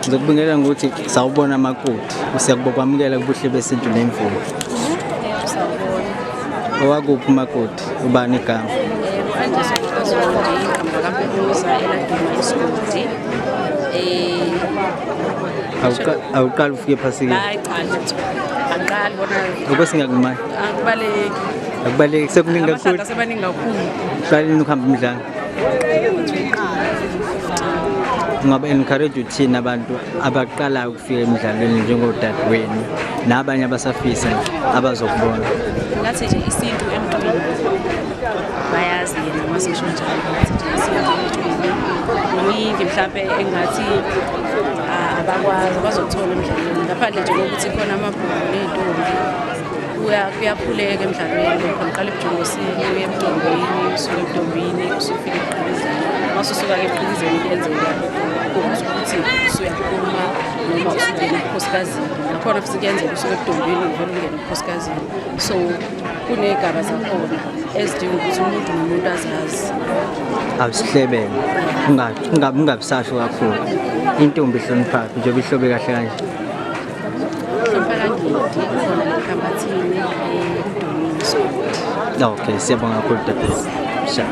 Ngizokubingelela ngokuthi sawubona makoti, siyakubokwamukela kubuhle besintu nemvumo. Sawubona. Owakuphi umakoti? Ubani igama? Andiswa Zondi, igama kaMpukuza eladuma isigodi. Awuqali ufike ephasikeni? Hayi cha lutho. Angiqali bona. Okwesingakumanje. Akubaleki. Akubaleki sekuningi kakhulu. Amahlanga sebaningi kakhulu. Uqale nini ukuhamba imidlalo? Ungaba encourage uthini abantu abaqalayo ukufika emidlalweni njengodadewenu nabanye abasafisa nje abazokubona? Ngathi nje isintu emntwini bayazi yena uma sisho njalo, ngathi nje isintu emntwini kuningi mhlampe engathi abakwazi abazokuthola emdlalweni, ngaphandle nje kokuthi khona amabhuku ney'ntombi kuyakhuleka emdlalweni. Khona uqala ebujongosini, uye ebuntombini, usuke ebuntombini usufika ebuqhikizeni. Uma ususuka-ke ebuqhikizeni kuyenzeka ukuthi usuyaphuma noma usungena ebukhosikazini, nakhona futhi kuyenzeka usuke ebuntombini uvele ungene ebukhosikazini. So kuney'gaba zakhona ezidinga ukuthi umuntu nomuntu azazi. Awusihlebele, ungabisasho kakhulu. Intombi ihloniphaphi njengoba ihlobe kahle kanje? Hlonipha kaNgidi khona lemkhambathini, eMdonini isigodi. Okay, siyabonga kakhulu dadewethu. Sha.